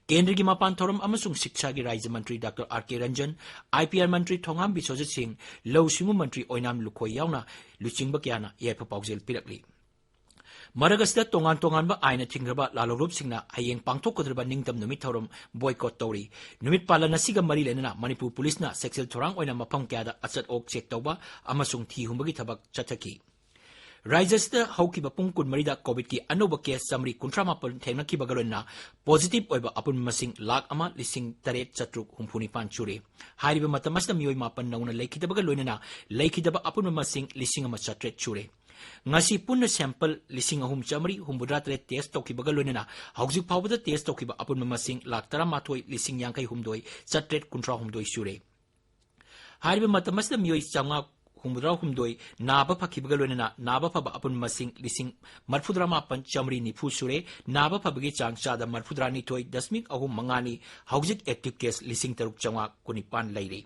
ꯀꯦꯟꯗ꯭ꯔꯒꯤ ꯃꯄꯥꯟ ꯊꯧꯔꯝ ꯑꯃꯁꯨꯡ ꯁꯤꯛꯁꯥꯒꯤ ꯔꯥꯖ꯭ꯌ ꯃꯟꯇ꯭ꯔꯤ doctor R K Ranjan, I P R ꯃꯟꯇ꯭ꯔꯤ ꯊꯣꯉꯥꯝ ꯕꯤꯁ꯭ꯋꯖꯤꯠ ꯁꯤꯡ, ꯂꯧꯎ ꯁꯤꯡꯎ ꯃꯟꯇ꯭ꯔꯤ ꯑꯣꯏꯅꯥꯝ ꯂꯨꯈꯣꯏ ꯌꯥꯎꯅ ꯂꯨꯆꯤꯡꯕ ꯀꯌꯥꯅ ꯌꯥꯏꯐ ꯄꯥꯎꯖꯦꯜ ꯄꯤꯔꯛꯂꯤ꯫ ꯃꯔꯛ ꯑꯁꯤꯗ ꯇꯣꯉꯥꯟ ꯇꯣꯉꯥꯟꯕ ꯑꯥꯏꯟꯅ ꯊꯤꯡꯈ꯭ꯔꯕ ꯂꯥꯜꯍꯧꯂꯨꯞꯁꯤꯡꯅ ꯍꯌꯦꯡ ꯄꯥꯡꯊꯣꯛꯀꯗꯧꯔꯤꯕ ꯅꯤꯡꯇꯝ ꯅꯨꯃꯤꯠ ꯊꯧꯔꯝ ꯕꯣꯏꯀꯣꯠ ꯇꯧꯔꯤ꯫ ꯅꯨꯃꯤꯠ ꯄꯥꯂꯟ ꯑꯁꯤꯒ ꯃꯔꯤ ꯂꯩꯅꯅ ꯃꯅꯤꯄꯨꯔ ꯄꯨꯂꯤꯁꯅ ꯁꯦꯛꯁꯤꯜ ꯊꯧꯔꯥꯡ ꯑꯣꯏꯅ ꯃꯐꯝ ꯀꯌꯥꯗ ꯑꯆꯠ ꯑꯣꯛ ꯆꯦꯛ ꯇꯧꯕ ꯑꯃꯁꯨꯡ ꯊꯤ ꯍꯨꯝꯕꯒꯤ ꯊꯕꯛ ꯆꯠꯊꯈꯤ꯫ ꯔꯥꯖ꯭ꯌꯁꯤꯗ ꯍꯧꯈꯤꯕ ꯄꯨꯡ ꯀꯨꯟꯃꯔꯤꯗ ꯀꯣꯚꯤꯗꯀꯤ ꯑꯅꯧꯕ ꯀꯦꯁ ꯆꯥꯃꯔꯤ ꯀꯨꯟꯊ꯭ꯔꯥ ꯃꯥꯄꯟ ꯊꯦꯡꯅꯈꯤꯕꯒ ꯂꯣꯏꯅꯅ ꯄꯣꯖꯤꯇꯤꯚ ꯑꯣꯏꯕ ꯑꯄꯨꯟꯕ ꯃꯁꯤꯡ ꯂꯥꯈ ꯑꯃ ꯂꯤꯁꯤꯡ ꯇꯔꯦꯠ ꯆꯥꯇ꯭ꯔꯨꯛ ꯍꯨꯝꯐꯨ ꯅꯤꯄꯥꯟ ꯁꯨꯔꯦ꯫ ꯍꯥꯏꯔꯤꯕ ꯃꯇꯝ ꯑꯁꯤꯗ ꯃꯤꯑꯣꯏ ꯃꯥꯄꯟ ꯅꯧꯅ ꯂꯩꯈꯤꯗꯕꯒ ꯂꯣꯏꯅꯅ ꯂꯩꯈꯤꯗꯕ ꯑꯄꯨꯟꯕ ꯃꯁꯤꯡ ꯂꯤꯁꯤꯡ ꯑꯃ ꯆꯥꯇ꯭ꯔꯦꯠ ꯁꯨꯔꯦ꯫ ꯉꯁꯤ ꯄꯨꯟꯅ ꯁꯦꯝꯄꯜ ꯂꯤꯁꯤꯡ ꯑꯍꯨꯝ ꯆꯥꯃꯔꯤ ꯍꯨꯝꯐꯨꯇꯔꯥ ꯇꯔꯦꯠ ꯇꯦꯁ ꯇꯧꯈꯤꯕꯒ ꯂꯣꯏꯅꯅ ꯍꯧꯖꯤꯛ ꯐꯥꯎꯕꯗ ꯇꯦꯁ ꯇꯧꯈꯤꯕ ꯑꯄꯨꯟꯕ ꯃꯁꯤꯡ ꯂꯥꯈ ꯇꯔꯥꯃꯥꯊꯣꯏ ꯂꯤꯁꯤꯡ ꯌꯥꯡꯈꯩ ꯍꯨꯝꯗꯣꯏ ꯆꯥꯇ꯭ꯔꯦꯠ ꯀꯨꯟꯊ꯭ꯔꯥ ꯍꯨꯝꯗꯣꯏ ꯁꯨꯔꯦ꯫ ꯍꯥꯏꯔꯤꯕ ꯃꯇꯝ ꯑꯁꯤꯗ ꯃꯤꯑꯣꯏ ꯆꯥꯝꯃꯉꯥ ꯍꯨꯝꯐꯨꯇꯔꯥ ꯍꯨꯝꯗꯣꯏ ꯅꯥꯕ ꯐꯈꯤꯕꯒ ꯂꯣꯏꯅꯅ ꯅꯥꯕ ꯐꯕ ꯑꯄꯨꯟꯕ ꯃꯁꯤꯡ ꯂꯤꯁꯤꯡ ꯃꯔꯤꯐꯨꯇꯔꯥ ꯃꯥꯄꯟ ꯆꯥꯃꯔꯤ ꯅꯤꯐꯨ ꯁꯨꯔꯦ꯫ ꯅꯥꯕ ꯐꯕꯒꯤ ꯆꯥꯡ ꯆꯥꯗ ꯃꯔꯤꯐꯨꯇꯔꯥ ꯅꯤꯊꯣꯏ ꯗꯁꯃꯤꯛ ꯑꯍꯨꯝ ꯃꯉꯥꯅꯤ꯫ ꯍꯧꯖꯤꯛ ꯑꯦꯛꯇꯤꯚ ꯀꯦꯁ ꯂꯤꯁꯤꯡ ꯇꯔꯨꯛ ꯆꯥꯝꯃꯉꯥ ꯀꯨꯟꯅꯤꯄꯥꯟ ꯂꯩꯔꯤ꯫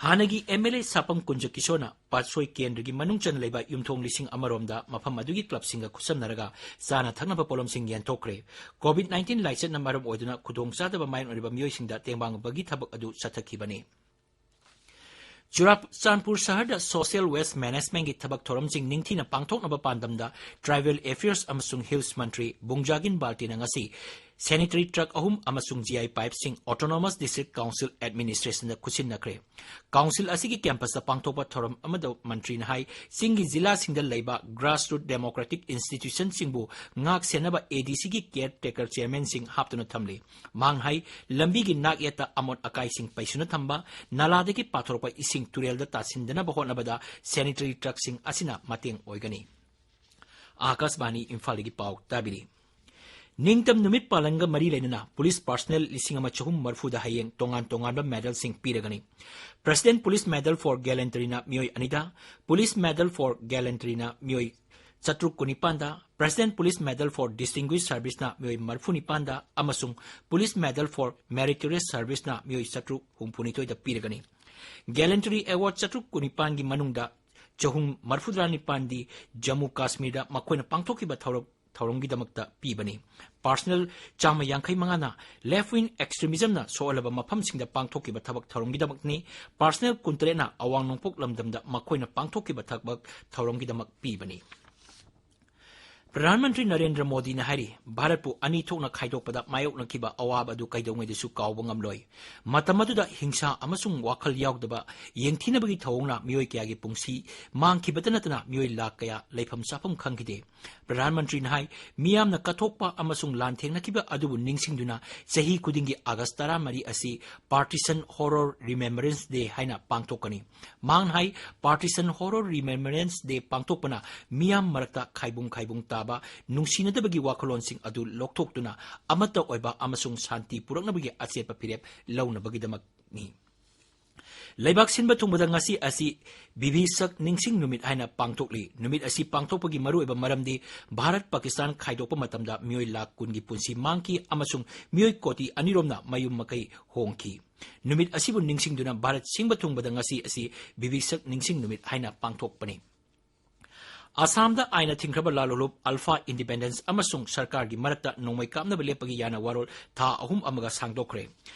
ꯍꯥꯟꯅꯒꯤ ꯑꯦꯝ ꯑꯦꯜ ꯑꯦ ꯁꯥꯄꯝ ꯀꯨꯟꯖ ꯀꯤꯁꯣꯔꯅ ꯄꯥꯠꯁꯣꯏ ꯀꯦꯟꯗ꯭ꯔꯒꯤ ꯃꯅꯨꯡ ꯆꯟꯅ ꯂꯩꯕ ꯌꯨꯝꯊꯣꯡ ꯂꯤꯁꯤꯡ ꯑꯃꯔꯣꯝꯗ ꯃꯐꯝ ꯑꯗꯨꯒꯤ ꯀ꯭ꯂꯕꯁꯤꯡꯒ ꯈꯨꯠꯁꯝꯅꯔꯒ ꯆꯥꯅ ꯊꯛꯅꯕ ꯄꯣꯠꯂꯝꯁꯤꯡ ꯌꯦꯟꯊꯣꯛꯈ꯭ꯔꯦ꯫ ꯀꯣꯚꯤꯗ ꯅꯥꯏꯟꯇꯤꯟ ꯂꯥꯏꯆꯠꯅ ꯃꯔꯝ ꯑꯣꯏꯗꯨꯅ ꯈꯨꯗꯣꯡꯆꯥꯗꯕ ꯃꯥꯌꯣꯛꯅꯔꯤꯕ ꯃꯤꯑꯣꯏꯁꯤꯡꯗ ꯇꯦꯡꯕꯥꯡꯕꯒꯤ ꯊꯕꯛ ꯑꯗꯨ ꯆꯠꯊꯈꯤꯕꯅꯤ꯫ ꯆꯨꯔꯥꯆꯥꯟꯄꯨꯔ ꯁꯍꯔꯗ ꯁꯣꯁꯤꯌꯦꯜ ꯋꯦꯁ ꯃꯦꯅꯦꯖꯃꯦꯟꯒꯤ ꯊꯕꯛ ꯊꯧꯔꯝꯁꯤꯡ ꯅꯤꯡꯊꯤꯅ ꯄꯥꯡꯊꯣꯛꯅꯕ ꯄꯥꯟꯗꯝꯗ ꯇ꯭ꯔꯥꯏꯕꯦꯜ ꯑꯦꯐꯤꯌꯔꯁ ꯑꯃꯁꯨꯡ ꯍꯤꯜꯁ ꯃꯟꯇ꯭ꯔꯤ ꯕꯨꯡꯖꯥꯒꯤꯟ ꯕꯥꯜꯇꯤꯅ ꯉꯁꯤ ꯁꯦꯅꯤꯇꯔꯤ ꯇ꯭ꯔꯛ ꯑꯍꯨꯝ ꯑꯃꯁꯨꯡ ꯖꯤ ꯑꯥꯏ ꯄꯥꯏꯞꯁꯤꯡ ꯑꯣꯇꯣꯅꯣꯃꯁ ꯗꯤꯁꯇ꯭ꯔꯤꯛ ꯀꯥꯎꯟꯁꯤꯜ ꯑꯦꯗꯃꯤꯅꯤꯁꯇ꯭ꯔꯦꯁꯟꯗ ꯈꯨꯠꯁꯤꯟꯅꯈ꯭ꯔꯦ꯫ ꯀꯥꯎꯟꯁꯤꯜ ꯑꯁꯤꯒꯤ ꯀꯦꯝꯄꯁꯇ ꯄꯥꯡꯊꯣꯛꯄ ꯊꯧꯔꯝ ꯑꯃꯗ ꯃꯟꯇ꯭ꯔꯤꯅ ꯍꯥꯏ, ꯆꯤꯡꯒꯤ ꯖꯤꯂꯥꯁꯤꯡꯗ ꯂꯩꯕ ꯒ꯭ꯔꯥꯁꯔꯨꯠ ꯗꯦꯃꯣꯀ꯭ꯔꯦꯇꯤꯛ ꯏꯟꯁꯇꯤꯇ꯭ꯌꯨꯁꯟꯁꯤꯡꯕꯨ ꯉꯥꯛ ꯁꯦꯟꯅꯕ ꯑꯦ ꯗꯤ ꯁꯤꯒꯤ ꯀꯦꯌꯔ ꯇꯦꯀꯔ ꯆꯤꯌꯔꯃꯦꯟꯁꯤꯡ ꯍꯥꯞꯇꯨꯅ ꯊꯝꯂꯤ꯫ ꯃꯍꯥꯛꯅ ꯍꯥꯏ, ꯂꯝꯕꯤꯒꯤ ꯅꯥꯛ ꯌꯦꯠꯇ ꯑꯃꯣꯠ ꯑꯀꯥꯏꯁꯤꯡ ꯄꯩꯁꯨꯅ ꯊꯝꯕ, ꯅꯂꯥꯗꯒꯤ ꯄꯥꯊꯣꯔꯛꯄ ꯏꯁꯤꯡ ꯇꯨꯔꯦꯜꯗ ꯇꯥꯁꯤꯟꯗꯅꯕ ꯍꯣꯠꯅꯕꯗ ꯁꯦꯅꯤꯇꯔꯤ ꯇ꯭ꯔꯛꯁꯤꯡ ꯑꯁꯤꯅ ꯃꯇꯦꯡ ꯑꯣꯏꯒꯅꯤ꯫ ꯑꯥꯀꯥꯁꯕꯥꯅꯤ ꯏꯝꯐꯥꯜꯗꯒꯤ ꯄꯥꯎ ꯇꯥꯕꯤꯔꯤ꯫ ꯅꯤꯡꯇꯝ ꯅꯨꯃꯤꯠ ꯄꯥꯂꯟꯒ ꯃꯔꯤ ꯂꯩꯅꯅ ꯄꯨꯂꯤꯁ ꯄꯥꯔꯁꯅꯦꯜ ꯂꯤꯁꯤꯡ ꯑꯃ ꯆꯍꯨꯝ ꯃꯔꯤꯐꯨꯗ ꯍꯌꯦꯡ ꯇꯣꯉꯥꯟ ꯇꯣꯉꯥꯟꯕ ꯃꯦꯗꯜꯁꯤꯡ ꯄꯤꯔꯒꯅꯤ꯫ President Police Medal for Gallantryꯅ ꯃꯤꯑꯣꯏ ꯑꯅꯤꯗ, Police Medal for Gallantryꯅ ꯃꯤꯑꯣꯏ ꯆꯥꯇ꯭ꯔꯨꯛ ꯀꯨꯟꯅꯤꯄꯥꯟꯗ, President Police Medal for Distinguished Serviceꯅ ꯃꯤꯑꯣꯏ ꯃꯔꯤꯐꯨ ꯅꯤꯄꯥꯟꯗ ꯑꯃꯁꯨꯡ Police Medal for Meritorious Serviceꯅ ꯃꯤꯑꯣꯏ ꯆꯥꯇ꯭ꯔꯨꯛ ꯍꯨꯝꯐꯨ ꯅꯤꯊꯣꯏꯗ ꯄꯤꯔꯒꯅꯤ꯫ Gallantry Award ꯆꯥꯇ꯭ꯔꯨꯛ ꯀꯨꯟꯅꯤꯄꯥꯟꯒꯤ ꯃꯅꯨꯡꯗ ꯆꯍꯨꯝ ꯃꯔꯤꯐꯨꯇꯔꯥ ꯅꯤꯄꯥꯟꯗꯤ ꯖꯝꯃꯨ ꯀꯥꯁꯃꯤꯔꯗ ꯃꯈꯣꯏꯅ ꯄꯥꯡꯊꯣꯛꯈꯤꯕ ꯊꯧꯔꯝ, ꯊꯧꯔꯝꯒꯤꯗꯃꯛꯇ ꯄꯤꯕꯅꯤ꯫ ꯄꯥꯔꯁꯅꯦꯜ ꯆꯥꯝꯃ ꯌꯥꯡꯈꯩ ꯃꯉꯥꯅ left wing extremismꯅ ꯁꯣꯛꯍꯜꯂꯕ ꯃꯐꯝꯁꯤꯡꯗ ꯄꯥꯡꯊꯣꯛꯈꯤꯕ ꯊꯕꯛ ꯊꯧꯔꯝꯒꯤꯗꯃꯛꯅꯤ꯫ ꯄꯥꯔꯁꯅꯦꯜ ꯀꯨꯟꯇꯔꯦꯠꯅ ꯑꯋꯥꯡ ꯅꯣꯡꯄꯣꯛ ꯂꯝꯗꯝꯗ ꯃꯈꯣꯏꯅ ꯄꯥꯡꯊꯣꯛꯈꯤꯕ ꯊꯕꯛ ꯊꯧꯔꯝꯒꯤꯗꯃꯛ ꯄꯤꯕꯅꯤ꯫ ꯄ꯭ꯔꯙꯥꯟ ꯃꯟꯇ꯭ꯔꯤ ꯅꯔꯦꯟꯗ꯭ꯔ ꯃꯣꯗꯤꯅ ꯍꯥꯏꯔꯤ, ꯚꯥꯔꯠꯄꯨ ꯑꯅꯤ ꯊꯣꯛꯅ ꯈꯥꯏꯗꯣꯛꯄꯗ ꯃꯥꯌꯣꯛꯅꯈꯤꯕ ꯑꯋꯥꯕ ꯑꯗꯨ ꯀꯩꯗꯧꯉꯩꯗꯁꯨ ꯀꯥꯎꯕ ꯉꯝꯂꯣꯏ꯫ ꯃꯇꯝ ꯑꯗꯨꯗ ꯍꯤꯡꯁꯥ ꯑꯃꯁꯨꯡ ꯋꯥꯈꯜ ꯌꯥꯎꯗꯕ ꯌꯦꯡꯊꯤꯅꯕꯒꯤ ꯊꯧꯑꯣꯡꯅ ꯃꯤꯑꯣꯏ ꯀꯌꯥꯒꯤ ꯄꯨꯟꯁꯤ ꯃꯥꯡꯈꯤꯕꯇ ꯅꯠꯇꯅ ꯃꯤꯑꯣꯏ ꯂꯥꯈ ꯀꯌꯥ ꯂꯩꯐꯝ ꯆꯥꯐꯝ ꯈꯪꯈꯤꯗꯦ꯫ ꯄ꯭ꯔꯙꯥꯟ ꯃꯟꯇ꯭ꯔꯤꯅ ꯍꯥꯏ, ꯃꯤꯌꯥꯝꯅ ꯀꯠꯊꯣꯛꯄ ꯑꯃꯁꯨꯡ ꯂꯥꯟꯊꯦꯡꯅꯈꯤꯕ ꯑꯗꯨꯕꯨ ꯅꯤꯡꯁꯤꯡꯗꯨꯅ ꯆꯍꯤ ꯈꯨꯗꯤꯡꯒꯤ ꯑꯥꯒꯁ ꯇꯔꯥꯃꯔꯤ ꯑꯁꯤ Partition Horror Remembrance Day ꯍꯥꯏꯅ ꯄꯥꯡꯊꯣꯛꯀꯅꯤ꯫ ꯃꯍꯥꯛꯅ ꯍꯥꯏ, Partition Horror Remembrance Day ꯄꯥꯡꯊꯣꯛꯄꯅ ꯃꯤꯌꯥꯝ ꯃꯔꯛꯇ ꯈꯥꯏꯕꯨꯡ ꯈꯥꯏꯕꯨꯡ ꯇꯥꯕ, ꯅꯨꯡꯁꯤꯅꯗꯕꯒꯤ ꯋꯥꯈꯜꯂꯣꯟꯁꯤꯡ ꯑꯗꯨ ꯂꯧꯊꯣꯛꯇꯨꯅ ꯑꯃꯠꯇ ꯑꯣꯏꯕ ꯑꯃꯁꯨꯡ ꯁꯥꯟꯇꯤ ꯄꯨꯔꯛꯅꯕꯒꯤ ꯑꯆꯦꯠꯄ ꯐꯤꯔꯦꯞ ꯂꯧꯅꯕꯒꯤꯗꯃꯛꯅꯤ꯫ ꯂꯩꯕꯥꯛ ꯁꯤꯟꯕ ꯊꯨꯡꯕꯗ ꯉꯁꯤ ꯑꯁꯤ ꯕꯤꯕꯤꯁꯛ ꯅꯤꯡꯁꯤꯡ ꯅꯨꯃꯤꯠ ꯍꯥꯏꯅ ꯄꯥꯡꯊꯣꯛꯂꯤ꯫ ꯅꯨꯃꯤꯠ ꯑꯁꯤ ꯄꯥꯡꯊꯣꯛꯄꯒꯤ ꯃꯔꯨꯑꯣꯏꯕ ꯃꯔꯝꯗꯤ ꯚꯥꯔꯠ ꯄꯥꯀꯤꯁꯇꯥꯟ ꯈꯥꯏꯗꯣꯛꯄ ꯃꯇꯝꯗ ꯃꯤꯑꯣꯏ ꯂꯥꯈ ꯀꯨꯟꯒꯤ ꯄꯨꯟꯁꯤ ꯃꯥꯡꯈꯤ ꯑꯃꯁꯨꯡ ꯃꯤꯑꯣꯏ ꯀꯣꯇꯤ ꯑꯅꯤꯔꯣꯝꯅ ꯃꯌꯨꯝ ꯃꯀꯩ ꯍꯣꯡꯈꯤ꯫ ꯅꯨꯃꯤꯠ ꯑꯁꯤꯕꯨ ꯅꯤꯡꯁꯤꯡꯗꯨꯅ ꯚꯥꯔꯠ ꯁꯤꯡꯕ ꯊꯨꯡꯕꯗ ꯉꯁꯤ ꯑꯁꯤ ꯕꯤꯕꯤꯁꯛ ꯅꯤꯡꯁꯤꯡ ꯅꯨꯃꯤꯠ ꯍꯥꯏꯅ ꯄꯥꯡꯊꯣꯛꯄꯅꯤ꯫ ꯑꯁꯥꯝꯗ ꯑꯥꯏꯟꯅ ꯊꯤꯡꯈ꯭ꯔꯕ ꯂꯥꯜꯍꯧꯂꯨꯞ ꯑꯜꯐꯥ ꯏꯟꯗꯤꯄꯦꯟꯗꯦꯟꯁ ꯑꯃꯁꯨꯡ ꯁꯔꯀꯥꯔꯒꯤ ꯃꯔꯛꯇ ꯅꯣꯡꯃꯩ ꯀꯥꯞꯅꯕ ꯂꯦꯞꯄꯒꯤ ꯌꯥꯅ ꯋꯥꯔꯣꯜ ꯊꯥ ꯑꯍꯨꯝ ꯑꯃꯒ ꯁꯥꯡꯗꯣꯛꯈ꯭ꯔꯦ꯫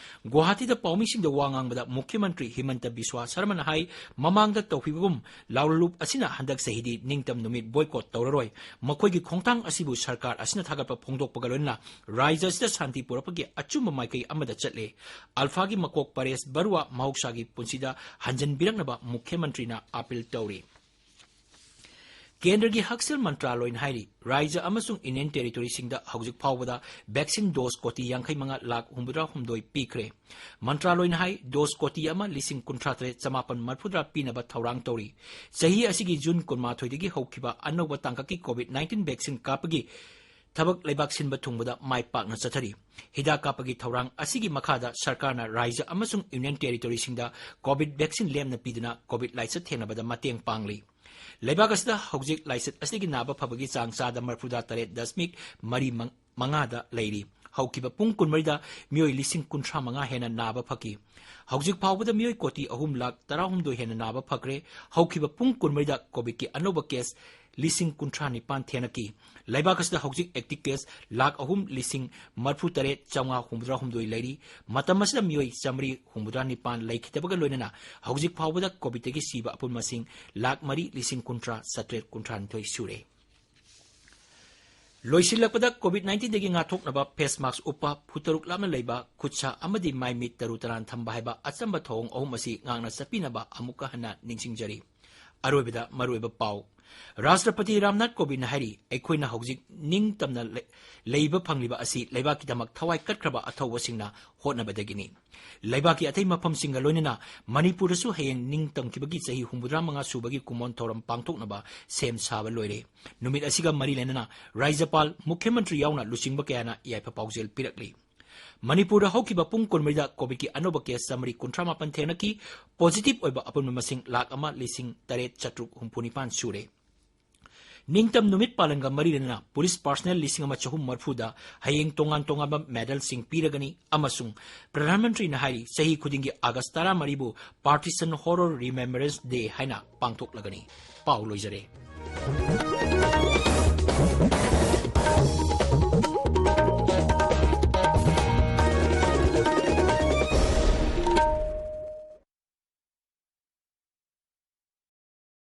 ꯒꯨꯋꯥꯍꯥꯇꯤꯗ ꯄꯥꯎꯃꯤꯁꯤꯡꯗ ꯋꯥ ꯉꯥꯡꯕꯗ ꯃꯨꯈ꯭ꯌ ꯃꯟꯇ꯭ꯔꯤ ꯍꯤꯃꯟꯇ ꯕꯤꯁ꯭ꯋꯥ ꯁꯔꯃꯅ ꯍꯥꯏ, ꯃꯃꯥꯡꯗ ꯇꯧꯈꯤꯕꯒꯨꯝ ꯂꯥꯜꯍꯧꯂꯨꯞ ꯑꯁꯤꯅ ꯍꯟꯗꯛ ꯆꯍꯤꯗꯤ ꯅꯤꯡꯇꯝ ꯅꯨꯃꯤꯠ ꯕꯣꯏꯀꯣꯠ ꯇꯧꯔꯔꯣꯏ꯫ ꯃꯈꯣꯏꯒꯤ ꯈꯣꯡꯊꯥꯡ ꯑꯁꯤꯕꯨ ꯁꯔꯀꯥꯔ ꯑꯁꯤꯅ ꯊꯥꯒꯠꯄ ꯐꯣꯡꯗꯣꯛꯄꯒ ꯂꯣꯏꯅꯅ ꯔꯥꯖ꯭ꯌ ꯑꯁꯤꯗ ꯁꯥꯟꯇꯤ ꯄꯨꯔꯛꯄꯒꯤ ꯑꯆꯨꯝꯕ ꯃꯥꯏꯀꯩ ꯑꯃꯗ ꯆꯠꯂꯦ꯫ ꯑꯜꯐꯥꯒꯤ ꯃꯀꯣꯛ ꯄꯔꯦꯁ ꯕꯔꯨꯋꯥ ꯃꯍꯧꯁꯥꯒꯤ ꯄꯨꯟꯁꯤꯗ ꯍꯟꯖꯤꯟꯕꯤꯔꯛꯅꯕ ꯃꯨꯈ꯭ꯌ ꯃꯟꯇ꯭ꯔꯤꯅ ꯑꯥꯄꯤꯜ ꯇꯧꯔꯤ꯫ ꯀꯦꯟꯗ꯭ꯔꯒꯤ ꯍꯛꯁꯦꯜ ꯃꯟꯇ꯭ꯔꯥꯂꯣꯏꯅ ꯍꯥꯏꯔꯤ, ꯔꯥꯖ꯭ꯌ ꯑꯃꯁꯨꯡ ꯌꯨꯅꯤꯌꯟ ꯇꯦꯔꯤꯇꯣꯔꯤꯁꯤꯡꯗ ꯍꯧꯖꯤꯛ ꯐꯥꯎꯕꯗ ꯚꯦꯛꯁꯤꯟ ꯗꯣꯁ ꯀꯣꯇꯤ ꯌꯥꯡꯈꯩ ꯃꯉꯥ ꯂꯥꯈ ꯍꯨꯝꯐꯨꯇꯔꯥ ꯍꯨꯝꯗꯣꯏ ꯄꯤꯈ꯭ꯔꯦ꯫ ꯃꯟꯇ꯭ꯔꯥꯂꯣꯏꯅ ꯍꯥꯏ, ꯗꯣꯁ ꯀꯣꯇꯤ ꯑꯃ ꯂꯤꯁꯤꯡ ꯀꯨꯟꯊ꯭ꯔꯥ ꯇꯔꯦꯠ ꯆꯃꯥꯄꯟ ꯃꯔꯤꯐꯨꯇꯔꯥ ꯄꯤꯅꯕ ꯊꯧꯔꯥꯡ ꯇꯧꯔꯤ꯫ ꯆꯍꯤ ꯑꯁꯤꯒꯤ ꯖꯨꯟ ꯀꯨꯟꯃꯥꯊꯣꯏꯗꯒꯤ ꯍꯧꯈꯤꯕ ꯑꯅꯧꯕ ꯇꯥꯡꯀꯛꯀꯤ ꯀꯣꯚꯤꯗ ꯅꯥꯏꯟꯇꯤꯟ ꯚꯦꯛꯁꯤꯟ ꯀꯥꯞꯄꯒꯤ ꯊꯕꯛ ꯂꯩꯕꯥꯛ ꯁꯤꯟꯕ ꯊꯨꯡꯕꯗ ꯃꯥꯏ ꯄꯥꯛꯅ ꯆꯠꯊꯔꯤ꯫ ꯍꯤꯗꯥꯛ ꯀꯥꯞꯄꯒꯤ ꯊꯧꯔꯥꯡ ꯑꯁꯤꯒꯤ ꯃꯈꯥꯗ ꯁꯔꯀꯥꯔꯅ ꯔꯥꯖ꯭ꯌ ꯑꯃꯁꯨꯡ ꯌꯨꯅꯤꯌꯟ ꯇꯦꯔꯤꯇꯣꯔꯤꯁꯤꯡꯗ ꯀꯣꯚꯤꯗ ꯚꯦꯛꯁꯤꯟ ꯂꯦꯝꯅ ꯄꯤꯗꯨꯅ ꯀꯣꯚꯤꯗ ꯂꯥꯏꯆꯠ ꯊꯦꯡꯅꯕꯗ ꯃꯇꯦꯡ ꯄꯥꯡꯂꯤ꯫ ꯂꯩꯕꯥꯛ ꯑꯁꯤꯗ ꯍꯧꯖꯤꯛ ꯂꯥꯏꯆꯠ ꯑꯁꯤꯗꯒꯤ ꯅꯥꯕ ꯐꯕꯒꯤ ꯆꯥꯡ ꯆꯥꯗ ꯃꯔꯤꯐꯨꯇꯔꯥ ꯇꯔꯦꯠ ꯗꯁꯃꯤꯛ ꯃꯔꯤ ꯃꯉꯥꯗ ꯂꯩꯔꯤ꯫ ꯍꯧꯈꯤꯕ ꯄꯨꯡ ꯀꯨꯟꯃꯔꯤꯗ ꯃꯤꯑꯣꯏ ꯂꯤꯁꯤꯡ ꯀꯨꯟꯊ꯭ꯔꯥ ꯃꯉꯥ ꯍꯦꯟꯅ ꯅꯥꯕ ꯐꯈꯤ꯫ ꯍꯧꯖꯤꯛ ꯐꯥꯎꯕꯗ ꯃꯤꯑꯣꯏ ꯀꯣꯇꯤ ꯑꯍꯨꯝ ꯂꯥꯈ ꯇꯔꯥꯍꯨꯝꯗꯣꯏ ꯍꯦꯟꯅ ꯅꯥꯕ ꯐꯈ꯭ꯔꯦ꯫ ꯍꯧꯈꯤꯕ ꯄꯨꯡ ꯀꯨꯟꯃꯔꯤꯗ ꯀꯣꯚꯤꯗꯀꯤ ꯑꯅꯧꯕ ꯀꯦꯁ ꯂꯤꯁꯤꯡ ꯀꯨꯟꯊ꯭ꯔꯥ ꯅꯤꯄꯥꯟ ꯊꯦꯡꯅꯈꯤ꯫ ꯂꯩꯕꯥꯛ ꯑꯁꯤꯗ ꯍꯧꯖꯤꯛ ꯑꯦꯛꯇꯤꯚ ꯀꯦꯁ ꯂꯥꯈ ꯑꯍꯨꯝ ꯂꯤꯁꯤꯡ ꯃꯔꯤꯐꯨꯇꯔꯦꯠ ꯆꯥꯝꯃꯉꯥ ꯍꯨꯝꯐꯨꯇꯔꯥ ꯍꯨꯝꯗꯣꯏ ꯂꯩꯔꯤ꯫ ꯃꯇꯝ ꯑꯁꯤꯗ ꯃꯤꯑꯣꯏ ꯆꯥꯃꯔꯤ ꯍꯨꯝꯐꯨꯇꯔꯥ ꯅꯤꯄꯥꯟ ꯂꯩꯈꯤꯗꯕꯒ ꯂꯣꯏꯅꯅ ꯍꯧꯖꯤꯛ ꯐꯥꯎꯕꯗ ꯀꯣꯚꯤꯗꯇꯒꯤ ꯁꯤꯕ ꯑꯄꯨꯟꯕ ꯃꯁꯤꯡ ꯂꯥꯈ ꯃꯔꯤ ꯂꯤꯁꯤꯡ ꯀꯨꯟꯊ꯭ꯔꯥ ꯆꯥꯇ꯭ꯔꯦꯠ ꯀꯨꯟꯊ꯭ꯔꯥ ꯅꯤꯊꯣꯏ ꯁꯨꯔꯦ꯫ ꯂꯣꯏꯁꯤꯜꯂꯛꯄꯗ COVID nineteenꯗꯒꯤ ꯉꯥꯛꯊꯣꯛꯅꯕ face mask ꯎꯞꯄ, ꯐꯨꯠ ꯇꯔꯨꯛ ꯂꯥꯞꯅ ꯂꯩꯕ, ꯈꯨꯠ ꯁꯥ ꯑꯃꯗꯤ ꯃꯥꯏ ꯃꯤꯠ ꯇꯔꯨ ꯇꯔꯥꯟ ꯊꯝꯕ ꯍꯥꯏꯕ ꯑꯆꯝꯕ ꯊꯧꯑꯣꯡ ꯑꯍꯨꯝ ꯑꯁꯤ ꯉꯥꯛꯅ ꯆꯠꯄꯤꯅꯕ ꯑꯃꯨꯛꯀ ꯍꯟꯅ ꯅꯤꯡꯁꯤꯡꯖꯔꯤ꯫ ꯑꯔꯣꯏꯕꯗ ꯃꯔꯨꯑꯣꯏꯕ ꯄꯥꯎ꯫ ꯔꯥꯁꯇ꯭ꯔꯄꯇꯤ ꯔꯥꯝꯅꯥꯊ ꯀꯣꯕꯤꯟꯗꯅ ꯍꯥꯏꯔꯤ, ꯑꯩꯈꯣꯏꯅ ꯍꯧꯖꯤꯛ ꯅꯤꯡꯇꯝꯅ ꯂꯩ-, ꯂꯩꯕ ꯐꯪꯂꯤꯕ ꯑꯁꯤ ꯂꯩꯕꯥꯛꯀꯤꯗꯃꯛ ꯊꯋꯥꯏ ꯀꯠꯈ꯭ꯔꯕ ꯑꯊꯧꯕꯁꯤꯡꯅ ꯍꯣꯠꯅꯕꯗꯒꯤꯅꯤ꯫ ꯂꯩꯕꯥꯛꯀꯤ ꯑꯇꯩ ꯃꯐꯝꯁꯤꯡꯒ ꯂꯣꯏꯅꯅ ꯃꯅꯤꯄꯨꯔꯗꯁꯨ ꯍꯌꯦꯡ ꯅꯤꯡꯇꯝꯈꯤꯕꯒꯤ ꯆꯍꯤ ꯍꯨꯝꯐꯨꯇꯔꯥ ꯃꯉꯥ ꯁꯨꯕꯒꯤ ꯀꯨꯝꯑꯣꯟ ꯊꯧꯔꯝ ꯄꯥꯡꯊꯣꯛꯅꯕ ꯁꯦꯝ ꯁꯥꯕ ꯂꯣꯏꯔꯦ꯫ ꯅꯨꯃꯤꯠ ꯑꯁꯤꯒ ꯃꯔꯤ ꯂꯩꯅꯅ ꯔꯥꯖ꯭ꯌꯄꯥꯜ, ꯃꯨꯈ꯭ꯌ ꯃꯟꯇ꯭ꯔꯤ ꯌꯥꯎꯅ ꯂꯨꯆꯤꯡꯕ ꯀꯌꯥꯅ ꯌꯥꯏꯐ ꯄꯥꯎꯖꯦꯜ ꯄꯤꯔꯛꯂꯤ꯫ ꯃꯅꯤꯄꯨꯔꯗ ꯍꯧꯈꯤꯕ ꯄꯨꯡ ꯀꯨꯟꯃꯔꯤꯗ COVIDꯀꯤ ꯑꯅꯧꯕ case ꯆꯥꯃꯔꯤ ꯀꯨꯟꯊ꯭ꯔꯥ ꯃꯥꯄꯟ ꯊꯦꯡꯅꯈꯤ꯫ Positive ꯑꯣꯏꯕ ꯑꯄꯨꯟꯕ ꯃꯁꯤꯡ ꯂꯥꯈ ꯑꯃ ꯂꯤꯁꯤꯡ ꯇꯔꯦꯠ ꯆꯥꯇ꯭ꯔꯨꯛ ꯍꯨꯝꯐꯨ ꯅꯤꯄꯥꯟ ꯁꯨꯔꯦ꯫ ꯅꯤꯡꯇꯝ ꯅꯨꯃꯤꯠ ꯄꯥꯂꯟꯒ ꯃꯔꯤ ꯂꯩꯅꯅ police personnel ꯂꯤꯁꯤꯡ ꯑꯃ ꯆꯍꯨꯝ ꯃꯔꯤꯐꯨꯗ ꯍꯌꯦꯡ ꯇꯣꯉꯥꯟ ꯇꯣꯉꯥꯟꯕ medalꯁꯤꯡ ꯄꯤꯔꯒꯅꯤ ꯑꯃꯁꯨꯡ ꯄ꯭ꯔꯙꯥꯟ ꯃꯟꯇ꯭ꯔꯤꯅ ꯍꯥꯏꯔꯤ, ꯆꯍꯤ ꯈꯨꯗꯤꯡꯒꯤ August ꯇꯔꯥꯃꯔꯤꯕꯨ Partition Horror Remembrance Day ꯍꯥꯏꯅ ꯄꯥꯡꯊꯣꯛꯂꯒꯅꯤ꯫ ꯄꯥꯎ ꯂꯣꯏꯖꯔꯦ꯫